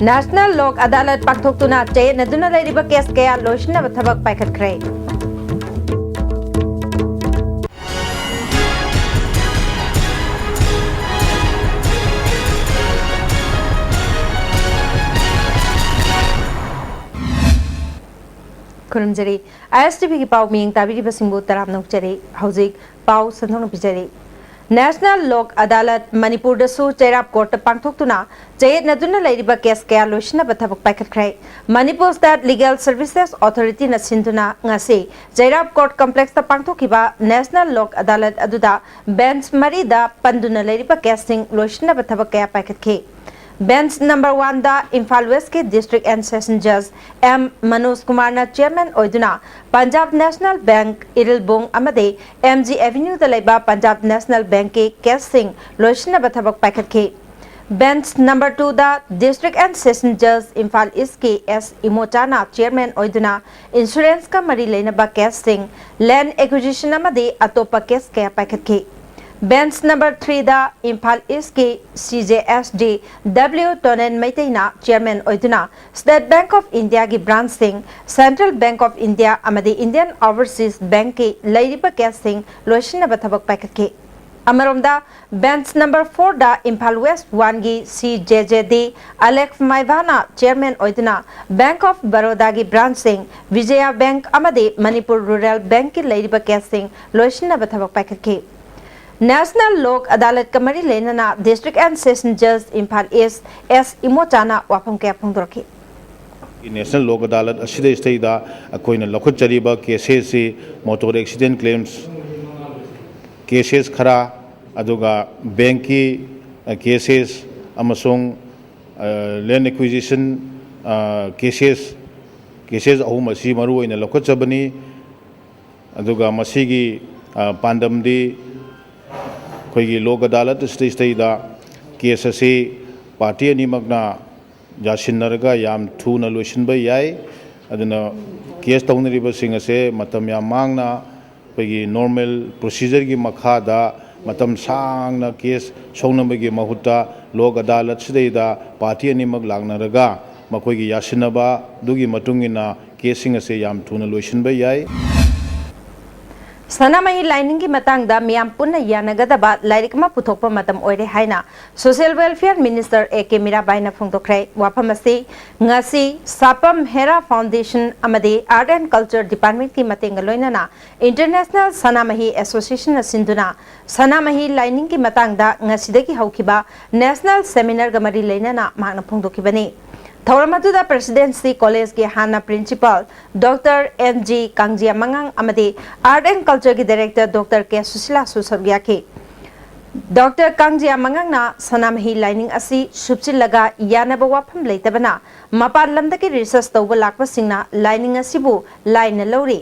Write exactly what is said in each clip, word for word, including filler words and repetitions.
National Lok Adalat ꯄꯥꯡꯊꯣꯛꯇꯨꯅ ꯆꯌꯦꯠꯅꯗꯨꯅ ꯂꯩꯔꯤꯕ case ꯀꯌꯥ ꯂꯣꯏꯁꯤꯟꯅꯕ ꯊꯕꯛ ꯄꯥꯏꯈꯠꯈ꯭ꯔꯦ꯫ ꯈꯨꯔꯨꯝꯖꯔꯤ꯫ ISTVꯒꯤ ꯄꯥꯎ ꯃꯤꯌꯦꯡ ꯇꯥꯕꯤꯔꯤꯕꯁꯤꯡꯕꯨ ꯇꯔꯥꯝꯅ ꯑꯣꯛꯆꯔꯤ꯫ ꯍꯧꯖꯤꯛ ꯄꯥꯎ ꯁꯟꯗꯣꯛꯅ ꯄꯤꯖꯔꯤ꯫ National Lok Adalat ꯃꯅꯤꯄꯨꯔꯗꯁꯨ ꯆꯩꯔꯥꯞ courtꯇ ꯄꯥꯡꯊꯣꯛꯇꯨꯅ ꯆꯌꯦꯠꯅꯗꯨꯅ ꯂꯩꯔꯤꯕ case ꯀꯌꯥ ꯂꯣꯏꯁꯤꯟꯅꯕ ꯊꯕꯛ ꯄꯥꯏꯈꯠꯈ꯭ꯔꯦ꯫ Manipur State Legal Services Authorityꯅ ꯁꯤꯟꯗꯨꯅ ꯉꯁꯤ ꯆꯩꯔꯥꯞ court complexꯇ ꯄꯥꯡꯊꯣꯛꯈꯤꯕ National Lok Adalat ꯑꯗꯨꯗ bench ꯃꯔꯤꯗ ꯄꯟꯗꯨꯅ ꯂꯩꯔꯤꯕ caseꯁꯤꯡ ꯂꯣꯏꯁꯤꯟꯅꯕ ꯊꯕꯛ ꯀꯌꯥ ꯄꯥꯏꯈꯠꯈꯤ꯫ Bench number oneꯗ Imphal Westꯀꯤ District and Session Judge M Manoj ꯀꯨꯃꯥꯔꯅ chairman ꯑꯣꯏꯗꯨꯅ Punjab National Bank, ꯏꯔꯤꯜꯕꯨꯡ ꯑꯃꯗꯤ MG Avenueꯗ ꯂꯩꯕ Punjab National Bankꯀꯤ caseꯁꯤꯡ ꯂꯣꯏꯁꯤꯟꯅꯕ ꯊꯕꯛ ꯄꯥꯏꯈꯠꯈꯤ꯫ Bench number twoꯗ District and Session Judge Imphal Eastꯀꯤ S ꯏꯃꯣꯆꯥꯅ chairman ꯑꯣꯏꯗꯨꯅ insuranceꯀ ꯃꯔꯤ ꯂꯩꯅꯕ caseꯁꯤꯡ, land acquisition ꯑꯃꯗꯤ ꯑꯇꯣꯞꯄ case ꯀꯌꯥ ꯄꯥꯏꯈꯠꯈꯤ꯫ Bench number threeꯗ Imphal Eastꯀꯤ CJSD W ꯇꯣꯅꯦꯟ ꯃꯩꯇꯩꯅ chairman ꯑꯣꯏꯗꯨꯅ State Bank of Indiaꯒꯤ branchꯁꯤꯡ, Central Bank of India ꯑꯃꯗꯤ Indian Overseas Bankꯀꯤ ꯂꯩꯔꯤꯕ caseꯁꯤꯡ ꯂꯣꯏꯁꯤꯟꯅꯕ ꯊꯕꯛ ꯄꯥꯏꯈꯠꯈꯤ꯫ ꯑꯃꯔꯣꯝꯗ, bench number fourꯗ Imphal West oneꯒꯤ CJJD Alex ꯃꯥꯏꯚꯥꯅ chairman ꯑꯣꯏꯗꯨꯅ Bank of Barodaꯒꯤ branchꯁꯤꯡ, Vijaya Bank ꯑꯃꯗꯤ Manipur Rural Bankꯀꯤ ꯂꯩꯔꯤꯕ caseꯁꯤꯡ ꯂꯣꯏꯁꯤꯟꯅꯕ ꯊꯕꯛ ꯄꯥꯏꯈꯠꯈꯤ꯫ National Lok Adalatka ꯃꯔꯤ ꯂꯩꯅꯅ District and Session Judge Imphal East S ꯏꯃꯣꯆꯥꯅ ꯋꯥꯐꯝ ꯀꯌꯥ ꯐꯣꯡꯗꯣꯔꯛꯈꯤ꯫ National Lok Adalat ꯑꯁꯤꯗꯩꯁꯤꯗꯩꯗ ꯑꯩꯈꯣꯏꯅ ꯂꯧꯈꯠꯆꯔꯤꯕ cases ꯁꯤ motor accident claims cases ꯈꯔ, ꯑꯗꯨꯒ bankꯀꯤ, ꯑ, cases ꯑꯃꯁꯨꯡ, ꯑ, land acquisition, ꯑ, cases, cases ꯑꯍꯨꯝ ꯑꯁꯤ ꯃꯔꯨ ꯑꯣꯏꯅ ꯂꯧꯈꯠꯆꯕꯅꯤ꯫ ꯑꯗꯨꯒ ꯃꯁꯤꯒꯤ, ꯑ, ꯄꯥꯟꯗꯝꯗꯤ ꯑꯩꯈꯣꯏꯒꯤ Lok Adalat ꯑꯁꯤꯗꯩꯁꯤꯗꯩꯗ case ꯑꯁꯤ party ꯑꯅꯤꯃꯛꯅ ꯌꯥꯁꯤꯟꯅꯔꯒ ꯌꯥꯝ ꯊꯨꯅ ꯂꯣꯏꯁꯤꯟꯕ ꯌꯥꯏ꯫ ꯑꯗꯨꯅ case ꯇꯧꯅꯔꯤꯕꯁꯤꯡ ꯑꯁꯦ ꯃꯇꯝ ꯌꯥꯝ ꯃꯥꯡꯅ ꯑꯩꯈꯣꯏꯒꯤ normal procedureꯒꯤ ꯃꯈꯥꯗ ꯃꯇꯝ ꯁꯥꯡꯅ ꯀꯦꯁ ꯁꯣꯛꯅꯕꯒꯤ ꯃꯍꯨꯠꯇ ꯂꯣꯛ ꯑꯗꯥꯂꯠꯁꯤꯗꯩꯗ ꯄꯥꯔꯇꯤ ꯑꯅꯤꯃꯛ ꯂꯥꯛꯅꯔꯒ ꯃꯈꯣꯏꯒꯤ ꯌꯥꯁꯤꯟꯅꯕ ꯑꯗꯨꯒꯤ ꯃꯇꯨꯡ ꯏꯟꯅ ꯀꯦꯁꯁꯤꯡ ꯑꯁꯦ ꯌꯥꯝ ꯊꯨꯅ ꯂꯣꯏꯁꯤꯟꯕ ꯌꯥꯏ꯫ ꯁꯅꯥꯃꯍꯤ ꯂꯥꯏꯅꯤꯡꯒꯤ ꯃꯇꯥꯡꯗ ꯃꯤꯌꯥꯝ ꯄꯨꯟꯅ ꯌꯥꯅꯒꯗꯕ ꯂꯥꯏꯔꯤꯛ ꯑꯃ ꯄꯨꯊꯣꯛꯄ ꯃꯇꯝ ꯑꯣꯏꯔꯦ ꯍꯥꯏꯅ Social Welfare Minister A K ꯃꯤꯔꯥꯕꯥꯏꯅ ꯐꯣꯡꯗꯣꯛꯈ꯭ꯔꯦ꯫ ꯋꯥꯐꯝ ꯑꯁꯤ ꯉꯁꯤ ꯁꯥꯄꯝ ꯍꯦꯔꯥ Foundation ꯑꯃꯗꯤ Art and Culture Departmentꯀꯤ ꯃꯇꯦꯡꯒ ꯂꯣꯏꯅꯅ International ꯁꯅꯥꯃꯍꯤ Associationꯅ ꯁꯤꯟꯗꯨꯅ ꯁꯅꯥꯃꯍꯤ ꯂꯥꯏꯅꯤꯡꯒꯤ ꯃꯇꯥꯡꯗ ꯉꯁꯤꯗꯒꯤ ꯍꯧꯈꯤꯕ National Seminarꯒ ꯃꯔꯤ ꯂꯩꯅꯅ ꯃꯍꯥꯛꯅ ꯐꯣꯡꯗꯣꯛꯈꯤꯕꯅꯤ꯫ ꯊꯧꯔꯝ ꯑꯗꯨꯗ Presidency Collegeꯀꯤ ꯍꯥꯟꯅ Principal Doctor N G ꯀꯥꯡꯖꯤꯌꯥ ꯃꯉꯥꯡ ꯑꯃꯗꯤ Art and Cultureꯒꯤ Director Doctor K ꯁꯨꯁꯤꯂꯥꯁꯨ ꯁꯔꯨꯛ ꯌꯥꯈꯤ꯫ Doctor ꯀꯥꯡꯖꯤꯌꯥ ꯃꯉꯥꯡꯅ ꯁꯅꯥꯃꯍꯤ ꯂꯥꯏꯅꯤꯡ ꯑꯁꯤ ꯁꯨꯞꯆꯤꯜꯂꯒ ꯌꯥꯅꯕ ꯋꯥꯐꯝ ꯂꯩꯇꯕꯅ ꯃꯄꯥꯟ ꯂꯝꯗꯒꯤ research ꯇꯧꯕ ꯂꯥꯛꯄꯁꯤꯡꯅ ꯂꯥꯏꯅꯤꯡ ꯑꯁꯤꯕꯨ ꯂꯥꯏꯅ ꯂꯧꯔꯤ꯫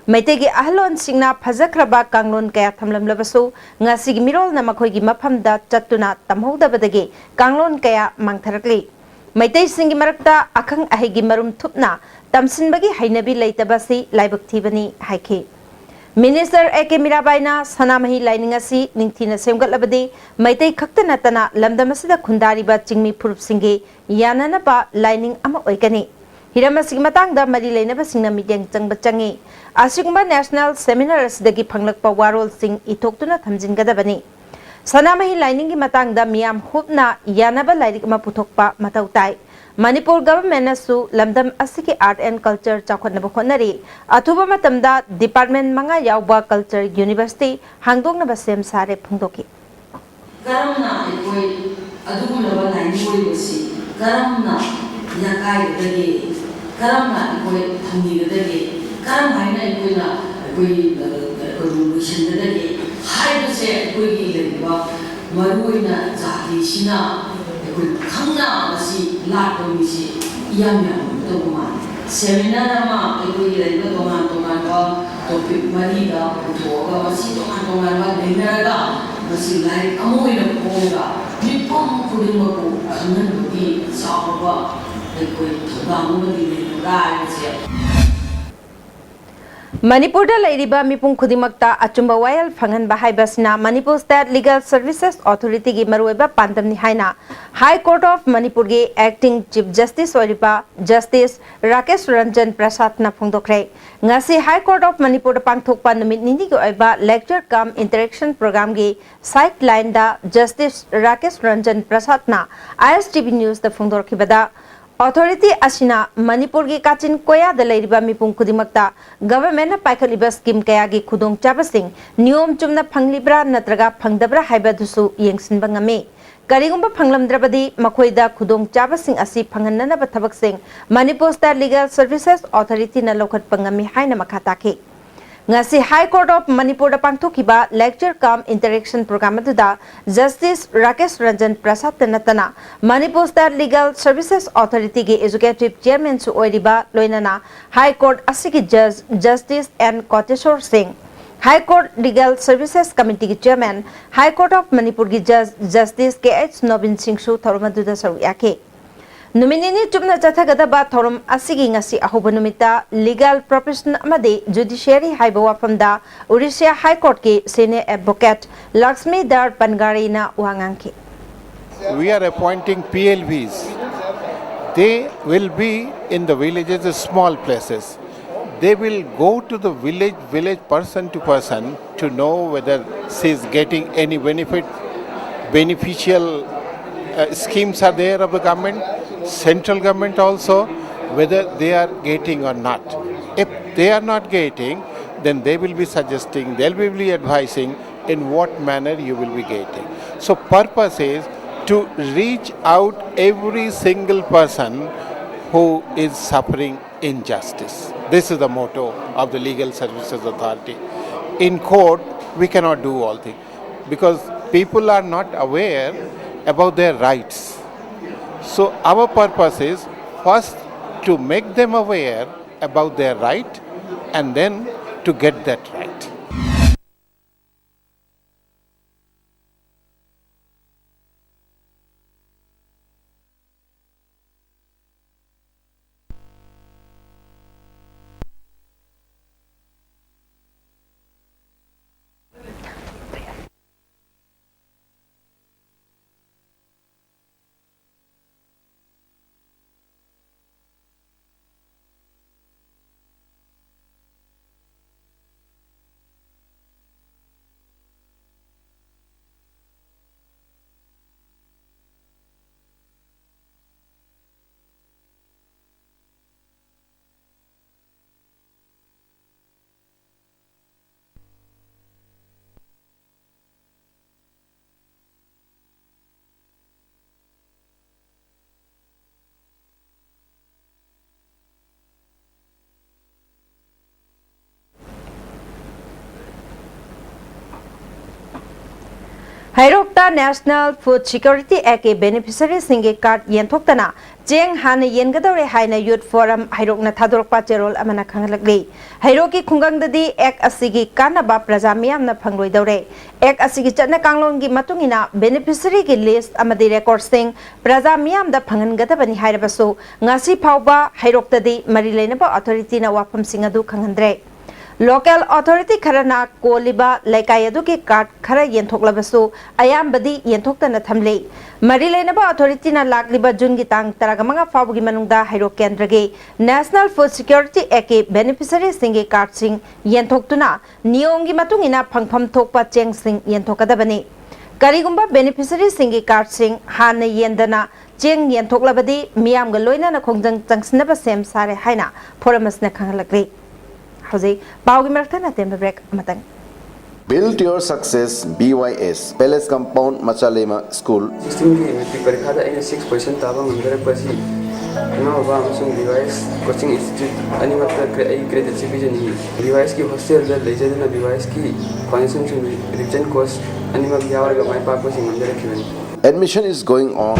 ꯃꯩꯇꯩꯒꯤ ꯑꯍꯜꯂꯣꯟꯁꯤꯡꯅ ꯐꯖꯈ꯭ꯔꯕ ꯀꯥꯡꯂꯣꯟ ꯀꯌꯥ ꯊꯝꯂꯝꯂꯕꯁꯨ ꯉꯁꯤꯒꯤ ꯃꯤꯔꯣꯜꯅ ꯃꯈꯣꯏꯒꯤ ꯃꯐꯝꯗ ꯆꯠꯇꯨꯅ ꯇꯝꯍꯧꯗꯕꯗꯒꯤ ꯀꯥꯡꯂꯣꯟ ꯀꯌꯥ ꯃꯥꯡꯊꯔꯛꯂꯤ꯫ ꯃꯩꯇꯩꯁꯤꯡꯒꯤ ꯃꯔꯛꯇ ꯑꯈꯪ ꯑꯍꯩꯒꯤ ꯃꯔꯨꯝ ꯊꯨꯞꯅ ꯇꯝꯁꯤꯟꯕꯒꯤ ꯍꯩꯅꯕꯤ ꯂꯩꯇꯕ ꯑꯁꯤ ꯂꯥꯏꯕꯛ ꯊꯤꯕꯅꯤ ꯍꯥꯏꯈꯤ꯫ Minister A K ꯃꯤꯔꯥꯕꯥꯏꯅ ꯁꯅꯥꯃꯍꯤ ꯂꯥꯏꯅꯤꯡ ꯑꯁꯤ ꯅꯤꯡꯊꯤꯅ ꯁꯦꯝꯒꯠꯂꯕꯗꯤ ꯃꯩꯇꯩ ꯈꯛꯇ ꯅꯠꯇꯅ ꯂꯝꯗꯝ ꯑꯁꯤꯗ ꯈꯨꯟꯗꯥꯔꯤꯕ ꯆꯤꯡꯃꯤ ꯐꯨꯔꯨꯞꯁꯤꯡꯒꯤ ꯌꯥꯅꯅꯕ ꯂꯥꯏꯅꯤꯡ ꯑꯃ ꯑꯣꯏꯒꯅꯤ꯫ ꯍꯤꯔꯝ ꯑꯁꯤꯒꯤ ꯃꯇꯥꯡꯗ ꯃꯔꯤ ꯂꯩꯅꯕꯁꯤꯡꯅ ꯃꯤꯠꯌꯦꯡ ꯆꯪꯕ ꯆꯪꯏ꯫ ꯑꯁꯤꯒꯨꯝꯕ National Seminar ꯑꯁꯤꯗꯒꯤ ꯐꯪꯂꯛꯄ ꯋꯥꯔꯣꯜꯁꯤꯡ ꯏꯊꯣꯛꯇꯨꯅ ꯊꯝꯖꯤꯟꯒꯗꯕꯅꯤ꯫ ꯁꯅꯥꯃꯍꯤ ꯂꯥꯏꯅꯤꯡꯒꯤ ꯃꯇꯥꯡꯗ ꯃꯤꯌꯥꯝ ꯍꯨꯞꯅ ꯌꯥꯅꯕ ꯂꯥꯏꯔꯤꯛ ꯑꯃ ꯄꯨꯊꯣꯛꯄ ꯃꯊꯧ ꯇꯥꯏ꯫ ꯃꯅꯤꯄꯨꯔ Governmentꯅꯁꯨ ꯂꯝꯗꯝ ꯑꯁꯤꯒꯤ Art and Culture ꯆꯥꯎꯈꯠꯅꯕ ꯍꯣꯠꯅꯔꯤ꯫ ꯑꯊꯨꯕ ꯃꯇꯝꯗ department ꯃꯉꯥ ꯌꯥꯎꯕ Culture University ꯍꯥꯡꯗꯣꯛꯅꯕ ꯁꯦꯝ ꯁꯥꯔꯦ ꯐꯣꯡꯗꯣꯛꯈꯤ꯫ ꯀꯔꯝꯅ ꯑꯩꯈꯣꯏ ꯑꯗꯨꯒꯨꯝꯂꯕ ꯂꯥꯏꯅꯤꯡ ꯑꯣꯏꯕꯁꯤ ꯀꯔꯝꯅ ꯌꯥꯀꯥꯏꯒꯗꯒꯦ, ꯀꯔꯝꯅ ꯑꯩꯈꯣꯏ ꯊꯝꯕꯤꯒꯗꯒꯦ, ꯀꯔꯝ ꯍꯥꯏꯅ ꯑꯩꯈꯣꯏꯅ ꯑꯩꯈꯣꯏ ꯑꯩꯈꯣꯏꯕꯨ ꯂꯣꯏꯁꯤꯟꯒꯗꯒꯦ ꯍꯥꯏꯕꯁꯦ ꯑꯩꯈꯣꯏꯒꯤ ꯂꯩꯔꯤꯕ ꯃꯔꯨꯑꯣꯏꯅ ꯖꯥꯇꯤꯁꯤꯅ ꯑꯩꯈꯣꯏ ꯈꯪꯅ ꯃꯁꯤ ꯂꯥꯠꯄ ꯃꯤꯁꯤ ꯏꯌꯥꯝ ꯌꯥꯝꯒꯗꯧꯕ ꯃꯥꯜꯂꯤ꯫ Seminar ꯑꯃ ꯑꯩꯈꯣꯏꯒꯤ ꯂꯩꯔꯤꯕ ꯇꯣꯉꯥꯟ ꯇꯣꯉꯥꯟꯕ topic ꯃꯔꯤꯗ ꯄꯨꯊꯣꯛꯑꯒ ꯃꯁꯤ ꯇꯣꯉꯥꯟ ꯇꯣꯉꯥꯟꯕ ꯅꯩꯅꯔꯒ ꯃꯁꯤ ꯂꯥꯏꯔꯤꯛ ꯑꯃ ꯑꯣꯏꯅ ꯐꯣꯡꯉꯒ ꯃꯤꯄꯨꯝ ꯈꯨꯗꯤꯡꯃꯛꯄꯨ ꯈꯪꯍꯟꯕꯒꯤ ꯆꯥꯎꯔꯕ ꯑꯩꯈꯣꯏ ꯊꯧꯗꯥꯡ ꯑꯃꯗꯤ ꯂꯩꯕ꯭ꯔꯥ ꯍꯥꯏꯕꯁꯦ꯫ ꯃꯅꯤꯄꯨꯔꯗ ꯂꯩꯔꯤꯕ ꯃꯤꯄꯨꯝ ꯈꯨꯗꯤꯡꯃꯛꯇ ꯑꯆꯨꯝꯕ ꯋꯥꯌꯦꯜ ꯐꯪꯍꯟꯕ ꯍꯥꯏꯕꯁꯤꯅ ꯃꯅꯤꯄꯨꯔ ꯁ꯭ꯇꯦꯠ ꯂꯤꯒꯦꯜ ꯁꯔꯚꯤꯁꯦꯁ ꯑꯣꯊꯣꯔꯤꯇꯤꯒꯤ ꯃꯔꯨꯑꯣꯏꯕ ꯄꯥꯟꯗꯝꯅꯤ ꯍꯥꯏꯅ ꯍꯥꯏ ꯀꯣꯔꯠ ꯑꯣꯐ ꯃꯅꯤꯄꯨꯔꯒꯤ ꯑꯦꯛꯇꯤꯡ ꯆꯤꯐ ꯖꯁꯇꯤꯁ ꯑꯣꯏꯔꯤꯕ ꯖꯁꯇꯤꯁ ꯔꯥꯀꯦꯁ ꯔꯟꯖꯟ ꯄ꯭ꯔꯁꯥꯗꯅ ꯐꯣꯡꯗꯣꯛꯈ꯭ꯔꯦ꯫ ꯉꯁꯤ ꯍꯥꯏ ꯀꯣꯔꯠ ꯑꯣꯐ ꯃꯅꯤꯄꯨꯔꯗ ꯄꯥꯡꯊꯣꯛꯄ ꯅꯨꯃꯤꯠ ꯅꯤꯅꯤꯒꯤ ꯑꯣꯏꯕ lecture cum interaction programꯒꯤ sideline ꯗ ꯖꯁꯇꯤꯁ ꯔꯥꯀꯦꯁ ꯔꯟꯖꯟ ꯄ꯭ꯔꯁꯥꯗꯅ ISTV News ꯇ ꯐꯣꯡꯗꯣꯔꯛꯈꯤꯕꯗ, ꯑꯣꯊꯣꯔꯤꯇꯤ ꯑꯁꯤꯅ ꯃꯅꯤꯄꯨꯔꯒꯤ ꯀꯥꯆꯤꯟ ꯀꯣꯌꯥꯗ ꯂꯩꯔꯤꯕ ꯃꯤꯄꯨꯝ ꯈꯨꯗꯤꯡꯃꯛꯇ government ꯅ ꯄꯥꯏꯈꯠꯂꯤꯕ scheme ꯀꯌꯥꯒꯤ ꯈꯨꯗꯣꯡꯆꯥꯕꯁꯤꯡ ꯅꯤꯌꯣꯝ ꯆꯨꯝꯅ ꯐꯪꯂꯤꯕ꯭ꯔꯥ ꯅꯠꯇ꯭ꯔꯒ ꯐꯪꯗꯕ꯭ꯔꯥ ꯍꯥꯏꯕ ꯑꯗꯨꯁꯨ ꯌꯦꯡꯁꯤꯟꯕ ꯉꯝꯃꯤ꯫ ꯀꯔꯤꯒꯨꯝꯕ ꯐꯪꯂꯝꯗ꯭ꯔꯕꯗꯤ ꯃꯈꯣꯏꯗ ꯈꯨꯗꯣꯡꯆꯥꯕꯁꯤꯡ ꯑꯁꯤ ꯐꯪꯍꯟꯅꯅꯕ ꯊꯕꯛꯁꯤꯡ ꯃꯅꯤꯄꯨꯔ ꯁ꯭ꯇꯦꯠ ꯂꯤꯒꯦꯜ ꯁꯔꯚꯤꯁꯦꯁ ꯑꯣꯊꯣꯔꯤꯇꯤꯅ ꯂꯧꯈꯠꯄ ꯉꯝꯃꯤ ꯍꯥꯏꯅ ꯃꯈꯥ ꯇꯥꯈꯤ꯫ ꯉꯁꯤ ꯍꯥꯏ ꯀꯣꯔꯠ ꯑꯣꯐ ꯃꯅꯤꯄꯨꯔꯗ ꯄꯥꯡꯊꯣꯛꯈꯤꯕ lecture cum interaction program ꯑꯗꯨꯗ ꯖꯁꯇꯤꯁ ꯔꯥꯀꯦꯁ ꯔꯟꯖꯟ ꯄ꯭ꯔꯁꯥꯗꯇ ꯅꯠꯇꯅ ꯃꯅꯤꯄꯨꯔ ꯁ꯭ꯇꯦꯠ ꯂꯤꯒꯦꯜ ꯁꯔꯚꯤꯁꯦꯁ ꯑꯣꯊꯣꯔꯤꯇꯤꯒꯤ executive chairman ꯁꯨ ꯑꯣꯏꯔꯤꯕ, ꯂꯣꯏꯅꯅ ꯍꯥꯏ ꯀꯣꯔꯠ ꯑꯁꯤꯒꯤ ꯖꯖ justice N Kotiswar Singh, high court legal services ꯀꯃꯤꯇꯤꯒꯤ ꯆꯦꯌꯔꯃꯦꯟ, ꯍꯥꯏ ꯀꯣꯔꯠ ꯑꯣꯐ ꯃꯅꯤꯄꯨꯔꯒꯤ ꯖꯖ ꯖꯁꯇꯤꯁ ꯀꯦ ꯑꯩꯆ ꯅꯣꯕꯤꯟ ꯁꯤꯡꯁꯨ ꯊꯧꯔꯝ ꯑꯗꯨꯗ ꯁꯔꯨꯛ ꯌꯥꯈꯤ꯫ ꯅꯨꯃꯤꯠ ꯅꯤꯅꯤ ꯆꯨꯞꯅ ꯆꯠꯊꯒꯗꯕ ꯊꯧꯔꯝ ꯑꯁꯤꯒꯤ ꯉꯁꯤ ꯑꯍꯧꯕ ꯅꯨꯃꯤꯠꯇ legal profession ꯑꯃꯗꯤ judiciary ꯍꯥꯏꯕ ꯋꯥꯐꯝꯗ Odisha High Court ꯀꯤ senior advocate ꯂꯛꯁꯃꯤ ꯗꯥꯔ ꯄꯟꯒꯥꯔꯤꯅ ꯋꯥ ꯉꯥꯡꯈꯤ꯫ We are appointing P L Vs. They will be in the villages, the small places. They will go to the village, village person to person to know whether she is getting any benefit, beneficial uh, schemes are there of the government, central government also, whether they are getting or not. If they are not getting, then they will be suggesting, they will be advising in what manner you will be getting. So purpose is to reach out every single person who is suffering injustice. This is the motto of the Legal Services Authority. In court, we cannot do all things because people are not aware about their rights. So our purpose is first to make them aware about their right and then to get that right. ꯍꯩꯔꯣꯛꯇ National Food Security Act ꯀꯤ beneficiary ꯁꯤꯡꯒꯤ card ꯌꯦꯟꯊꯣꯛꯇꯅ ꯆꯦꯡ ꯍꯥꯟꯅ ꯌꯦꯟꯒꯗꯧꯔꯦ ꯍꯥꯏꯅ Youth Forum ꯍꯩꯔꯣꯛꯅ ꯊꯥꯗꯣꯔꯛꯄ ꯆꯦꯔꯣꯜ ꯑꯃꯅ ꯈꯪꯍꯜꯂꯛꯂꯤ꯫ ꯍꯩꯔꯣꯛꯀꯤ ꯈꯨꯡꯒꯪꯗꯗꯤ Act ꯑꯁꯤꯒꯤ ꯀꯥꯟꯅꯕ ꯄ꯭ꯔꯖꯥ ꯃꯤꯌꯥꯝꯅ ꯐꯪꯂꯣꯏꯗꯧꯔꯦ꯫ Act ꯑꯁꯤꯒꯤ ꯆꯠꯅ ꯀꯥꯡꯂꯣꯟꯒꯤ ꯃꯇꯨꯡ ꯏꯟꯅ beneficiary ꯒꯤ list ꯑꯃꯗꯤ record ꯁꯤꯡ ꯄ꯭ꯔꯖꯥ ꯃꯤꯌꯥꯝꯗ ꯐꯪꯍꯟꯒꯗꯕꯅꯤ ꯍꯥꯏꯔꯕꯁꯨ, ꯉꯁꯤ ꯐꯥꯎꯕ ꯍꯩꯔꯣꯛꯇꯗꯤ ꯃꯔꯤ ꯂꯩꯅꯕ authority ꯅ ꯋꯥꯐꯝꯁꯤꯡ ꯑꯗꯨ ꯈꯪꯍꯟꯗ꯭ꯔꯦ꯫ Local authority ꯈꯔꯅ ꯀꯣꯜꯂꯤꯕ ꯂꯩꯀꯥꯏ ꯑꯗꯨꯒꯤ card ꯈꯔ ꯌꯦꯟꯊꯣꯛꯂꯕꯁꯨ, ꯑꯌꯥꯝꯕꯗꯤ ꯌꯦꯟꯊꯣꯛꯇꯅ ꯊꯝꯂꯤ꯫ ꯃꯔꯤ ꯂꯩꯅꯕ authority ꯅ ꯂꯥꯛꯂꯤꯕ ꯖꯨꯟꯒꯤ ꯇꯥꯡ ꯇꯔꯥꯃꯉꯥ ꯐꯥꯎꯕꯒꯤ ꯃꯅꯨꯡꯗ ꯍꯩꯔꯣꯛ ꯀꯦꯟꯗ꯭ꯔꯒꯤ National Food Security Act ꯀꯤ beneficiary ꯁꯤꯡꯒꯤ card ꯁꯤꯡ ꯌꯦꯟꯊꯣꯛꯇꯨꯅ ꯅꯤꯌꯣꯝꯒꯤ ꯃꯇꯨꯡ ꯏꯟꯅ ꯐꯪꯐꯝ ꯊꯣꯛꯄ ꯆꯦꯡꯁꯤꯡ ꯌꯦꯟꯊꯣꯛꯀꯗꯕꯅꯤ꯫ ꯀꯔꯤꯒꯨꯝꯕ beneficiary ꯁꯤꯡꯒꯤ card ꯁꯤꯡ ꯍꯥꯟꯅ ꯌꯦꯟꯗꯅ ꯆꯦꯡ ꯌꯦꯟꯊꯣꯛꯂꯕꯗꯤ, ꯃꯤꯌꯥꯝꯒ ꯂꯣꯏꯅꯅ ꯈꯣꯡꯖꯪ ꯆꯪꯁꯤꯟꯅꯕ ꯁꯦꯝ ꯁꯥꯔꯦ ꯍꯥꯏꯅ Forum ꯑꯁꯤꯅ ꯈꯪꯍꯜꯂꯛꯂꯤ꯫ ꯍꯧꯖꯤꯛ ꯄꯥꯎꯒꯤ ꯃꯔꯛꯇ ꯑꯇꯦꯟꯕ break ꯑꯃꯇꯪ꯫ Build your success, B Y S Palace Compound, Machalema School꯫ Sixteen ꯒꯤ matric ꯄꯔꯤꯈꯥꯗ ꯑꯩꯅ six percent ꯇꯥꯕ ꯉꯝꯖꯔꯛꯄ ꯑꯁꯤ ꯏꯃꯥ ꯕꯕꯥ ꯑꯃꯁꯨꯡ B Y S Coaching Institute ꯑꯅꯤꯃꯛꯇ ꯀ꯭ꯔꯦ-, ꯑꯩ credit ꯁꯤ ꯄꯤꯖꯅꯤꯡꯏ꯫ B Y S ꯀꯤ hostel ꯗ ꯂꯩꯖꯗꯨꯅ B Y S ꯀꯤ foundation ꯁꯤꯡ revision course ꯑꯅꯤꯃꯛ ꯌꯥꯎꯔꯒ ꯃꯥꯏ ꯄꯥꯛꯄꯁꯤ ꯉꯝꯖꯔꯛꯈꯤꯕꯅꯤ꯫ Admission is going on.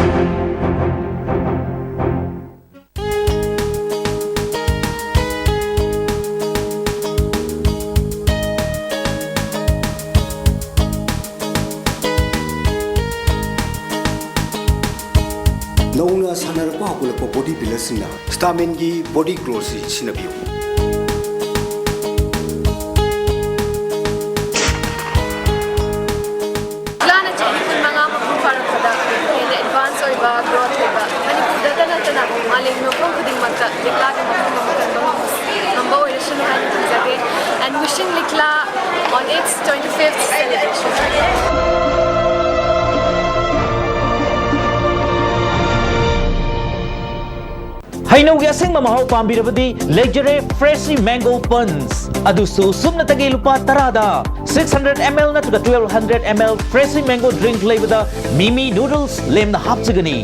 ꯅꯧꯅ ꯁꯥꯟꯅꯔꯛꯄ ꯍꯧꯒꯠꯂꯛꯄ body builder ꯁꯤꯡꯅ Stamen ꯒꯤ body glow ꯁꯤ ꯁꯤꯖꯤꯟꯅꯕꯤꯌꯨ꯫ ꯂꯤꯛꯂꯥꯅ ꯆꯍꯤ ꯀꯨꯟꯃꯉꯥ ꯃꯄꯨꯡ ꯐꯥꯔꯛꯄꯗ ꯍꯦꯟꯅ advance ꯑꯣꯏꯕ, growth ꯂꯩꯕ, ꯃꯅꯤꯄꯨꯔꯗꯇ ꯅꯠꯇꯅ ꯃꯥꯂꯦꯝꯒꯤ ꯃꯐꯝ ꯈꯨꯗꯤꯡꯃꯛꯇ ꯂꯤꯛꯂꯥꯒꯤ ꯃꯐꯝ ꯑꯃ ꯀꯟꯕ ꯉꯝꯕ, ꯉꯝꯕ ꯑꯣꯏꯔꯁꯅꯨ ꯍꯥꯏꯅ ꯈꯟꯖꯒꯦ꯫ And wishing ꯂꯤꯛꯂꯥ on its twenty-fifth celebration. ꯍꯩꯅꯧꯒꯤ ꯑꯁꯦꯡꯕ ꯃꯍꯥꯎ ꯄꯥꯝꯕꯤꯔꯕꯗꯤ ꯂꯩꯖꯔꯦ Freshie Mango Punch, ꯑꯗꯨꯁꯨ ꯁꯨꯞꯅꯇꯒꯤ ꯂꯨꯄꯥ ꯇꯔꯥꯗ꯫ Six hundred M L ꯅꯠꯇ꯭ꯔꯒ twelve hundred M L Freshie Mango drink ꯂꯩꯕꯗ ꯃꯤꯃꯤ noodles ꯂꯦꯝꯅ ꯍꯥꯞꯆꯒꯅꯤ꯫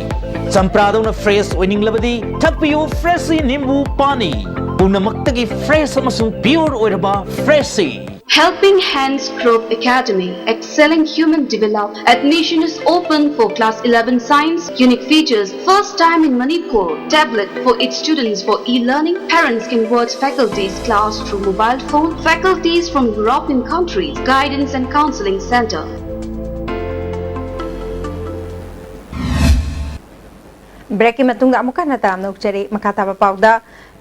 ꯆꯝꯄ꯭ꯔꯥꯗꯧꯅ fresh ꯑꯣꯏꯅꯤꯡꯂꯕꯗꯤ ꯊꯛꯄꯤꯌꯨ Freshie ꯅꯤꯝꯕꯨ ꯄꯥꯅꯤ, ꯄꯨꯝꯅꯃꯛꯇꯒꯤ fresh ꯑꯃꯁꯨꯡ pure ꯑꯣꯏꯔꯕ Freshie꯫ Helping Hands Group Academy, excelling human develop. Admission is open for class eleven science. Unique features: first time in Manipur. Tablet for each students for e-learning. Parents can watch faculty's class through mobile phone. Faculties from European countries. Guidance and counseling center. Breakꯀꯤ ꯃꯇꯨꯡꯗ ꯑꯃꯨꯛ ꯍꯟꯅ ꯇꯔꯥꯝꯅ ꯑꯣꯛꯆꯔꯤ꯫ ꯃꯈꯥ ꯇꯥꯕ ꯄꯥꯎꯗ,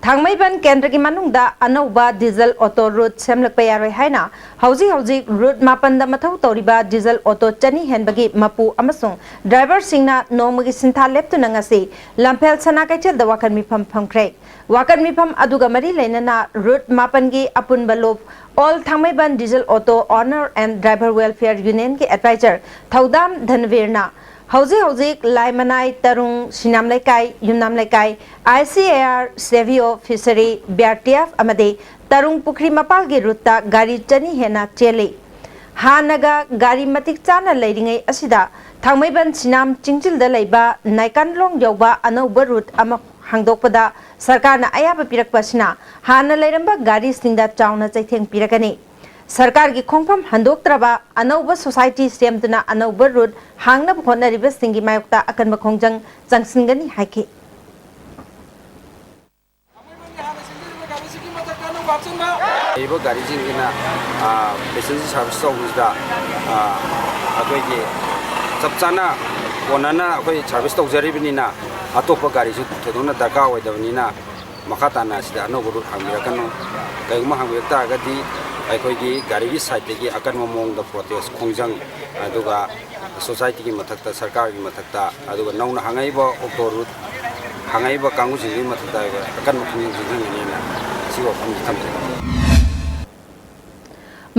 ꯊꯥꯡꯃꯩꯕꯟ ꯀꯦꯟꯗ꯭ꯔꯒꯤ ꯃꯅꯨꯡꯗ ꯑꯅꯧꯕ diesel auto route ꯁꯦꯝꯂꯛꯄ ꯌꯥꯔꯣꯏ ꯍꯥꯏꯅ ꯍꯧꯖꯤꯛ ꯍꯧꯖꯤꯛ route ꯃꯥꯄꯟꯗ ꯃꯊꯧ ꯇꯧꯔꯤꯕ diesel auto ꯆꯅꯤ ꯍꯦꯟꯕꯒꯤ ꯃꯄꯨ ꯑꯃꯁꯨꯡ driverꯁꯤꯡꯅ ꯅꯣꯡꯃꯒꯤ ꯁꯤꯟꯊꯥ ꯂꯦꯞꯇꯨꯅ ꯉꯁꯤ ꯂꯝꯐꯦꯜ ꯁꯅꯥ ꯀꯩꯊꯦꯜꯗ ꯋꯥꯀꯠ ꯃꯤꯐꯝ ꯐꯝꯈ꯭ꯔꯦ꯫ ꯋꯥꯀꯠ ꯃꯤꯐꯝ ꯑꯗꯨꯒ ꯃꯔꯤ ꯂꯩꯅꯅ route ꯃꯥꯄꯟꯒꯤ ꯑꯄꯨꯟꯕ ꯂꯨꯞ All Thangmeiban Diesel Auto Owner and Driver Welfare Unionꯒꯤ advisor ꯊꯧꯗꯥꯝ ꯙꯟꯕꯤꯔꯅ ꯍꯧꯖꯤꯛ ꯍꯧꯖꯤꯛ ꯂꯥꯏꯃꯅꯥꯏ, ꯇꯔꯨꯡ, ꯁꯤꯅꯥꯝ ꯂꯩꯀꯥꯏ, ꯌꯨꯝꯅꯥꯝ ꯂꯩꯀꯥꯏ, ICAR, Savio Fishery, BRTF ꯑꯃꯗꯤ ꯇꯔꯨꯡ ꯄꯨꯈ꯭ꯔꯤ ꯃꯄꯥꯜꯒꯤ ꯔꯨꯠꯇ ꯒꯥꯔꯤ ꯆꯅꯤ ꯍꯦꯟꯅ ꯆꯦꯜꯂꯤ꯫ ꯍꯥꯟꯅꯒ ꯒꯥꯔꯤ ꯃꯇꯤꯛ ꯆꯥꯅ ꯂꯩꯔꯤꯉꯩ ꯑꯁꯤꯗ ꯊꯥꯡꯃꯩꯕꯟ ꯁꯤꯅꯥꯝ ꯆꯤꯡꯖꯤꯜꯗ ꯂꯩꯕ ꯅꯥꯏꯀꯥꯟꯂꯣꯡ ꯌꯧꯕ ꯑꯅꯧꯕ ꯔꯨꯠ ꯑꯃ ꯍꯥꯡꯗꯣꯛꯄꯗ ꯁꯔꯀꯥꯔꯅ ꯑꯌꯥꯕ ꯄꯤꯔꯛꯄ ꯑꯁꯤꯅ ꯍꯥꯟꯅ ꯂꯩꯔꯝꯕ ꯒꯥꯔꯤꯁꯤꯡꯗ ꯆꯥꯎꯅ ꯆꯩꯊꯦꯡ ꯄꯤꯔꯛꯀꯅꯤ꯫ ꯁꯔꯀꯥꯔꯒꯤ ꯈꯣꯡꯐꯝ ꯍꯟꯗꯣꯛꯇ꯭ꯔꯕ ꯑꯅꯧꯕ society ꯁꯦꯝꯗꯨꯅ ꯑꯅꯧꯕ ꯔꯨꯠ ꯍꯥꯡꯅꯕ ꯍꯣꯠꯅꯔꯤꯕꯁꯤꯡꯒꯤ ꯃꯥꯌꯣꯛꯇ ꯑꯀꯟꯕ ꯈꯣꯡꯖꯪ ꯆꯪꯁꯤꯟꯒꯅꯤ ꯍꯥꯏꯈꯤ꯫ ꯂꯩꯔꯤꯕ ꯒꯥꯔꯤꯁꯤꯡꯁꯤꯅ passenger service ꯇꯧꯕꯁꯤꯗ ꯑꯩꯈꯣꯏꯒꯤ ꯆꯞ ꯆꯥꯅ ꯀꯣꯟꯅꯅ ꯑꯩꯈꯣꯏ service ꯇꯧꯖꯔꯤꯕꯅꯤꯅ ꯑꯇꯣꯞꯄ ꯒꯥꯔꯤꯁꯨ ꯊꯣꯏꯗꯣꯛꯅ ꯗꯔꯀꯥꯔ ꯑꯣꯏꯗꯕꯅꯤꯅ ꯃꯈꯥ ꯇꯥꯅ ꯑꯁꯤꯗ ꯑꯅꯧꯕ ꯔꯨꯠ ꯍꯥꯡꯕꯤꯔꯛꯀꯅꯨ꯫ ꯀꯔꯤꯒꯨꯝꯕ ꯍꯥꯡꯕꯤꯔꯛ ꯇꯥꯔꯒꯗꯤ ꯑꯩꯈꯣꯏꯒꯤ ꯒꯥꯔꯤꯒꯤ side ꯇꯒꯤ ꯑꯀꯟꯕ ꯃꯑꯣꯡꯗ protest ꯈꯣꯡꯖꯪ ꯑꯗꯨꯒ society ꯒꯤ ꯃꯊꯛꯇ, ꯁꯔꯀꯥꯔꯒꯤ ꯃꯊꯛꯇ, ꯑꯗꯨꯒ ꯅꯧꯅ ꯍꯥꯡꯉꯛꯏꯕ auto route ꯍꯥꯡꯉꯛꯏꯕ ꯀꯥꯡꯕꯨꯁꯤꯡꯗꯨꯒꯤ ꯃꯊꯛꯇ ꯑꯀꯟꯕ ꯈꯣꯡꯖꯪ ꯆꯪꯍꯟꯒꯅꯤꯅ ꯁꯤꯒꯤ ꯋꯥꯐꯝꯁꯤ ꯊꯝꯖꯒꯦ꯫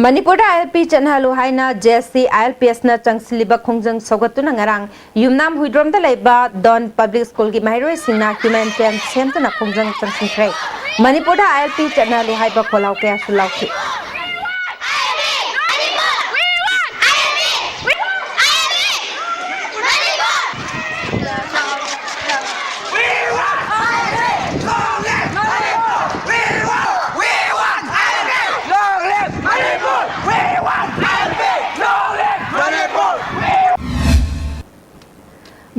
ꯃꯅꯤꯄꯨꯔꯗ ILP ꯆꯠꯅꯍꯜꯂꯨ ꯍꯥꯏꯅ JAC ILPS ꯅ ꯆꯪꯁꯤꯜꯂꯤꯕ ꯈꯣꯡꯖꯪ ꯁꯧꯒꯠꯇꯨꯅ ꯉꯔꯥꯡ ꯌꯨꯝꯅꯥꯝ ꯍꯨꯏꯗ꯭ꯔꯣꯝꯗ ꯂꯩꯕ Don Public School ꯒꯤ ꯃꯍꯩꯔꯣꯏꯁꯤꯡꯅ humanitarian ꯁꯦꯝꯗꯨꯅ ꯈꯣꯡꯖꯪ ꯆꯪꯁꯤꯟꯈ꯭ꯔꯦ꯫ ꯃꯅꯤꯄꯨꯔꯗ ILP ꯆꯠꯅꯍꯜꯂꯨ ꯍꯥꯏꯕ ꯈꯣꯜꯂꯥꯎ ꯀꯌꯥꯁꯨ ꯂꯥꯎꯈꯤ꯫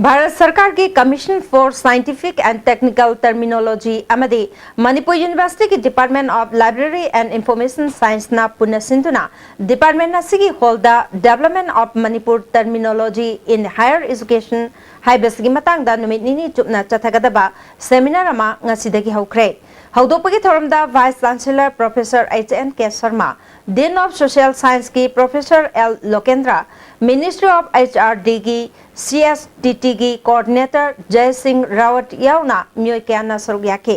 ꯚꯥꯔꯠ ꯁꯔꯀꯥꯔꯒꯤ Commission for Scientific and Technical Terminology ꯑꯃꯗꯤ ꯃꯅꯤꯄꯨꯔ ꯌꯨꯅꯤꯚꯔꯁꯤꯇꯤꯒꯤ Department of Library and Information Scienceꯅ ꯄꯨꯟꯅ ꯁꯤꯟꯗꯨꯅ department ꯑꯁꯤꯒꯤ hallꯗ Development of Manipur Terminology in Higher Education ꯍꯥꯏꯕꯁꯤꯒꯤ ꯃꯇꯥꯡꯗ ꯅꯨꯃꯤꯠ ꯅꯤꯅꯤ ꯆꯨꯞꯅ ꯆꯠꯊꯒꯗꯕ seminar ꯑꯃ ꯉꯁꯤꯗꯒꯤ ꯍꯧꯈ꯭ꯔꯦ꯫ ꯍꯧꯗꯣꯛꯄꯒꯤ ꯊꯧꯔꯝꯗ Vice Chancellor Professor H N K Sharma, Dean of Social Scienceꯀꯤ Professor L Lokendra, Ministry of H R Dꯒꯤ C S T Tꯒꯤ Coordinator Jai Singh Rawat ꯌꯥꯎꯅ ꯃꯤꯑꯣꯏ ꯀꯌꯥꯅ ꯁꯔꯨꯛ ꯌꯥꯈꯤ꯫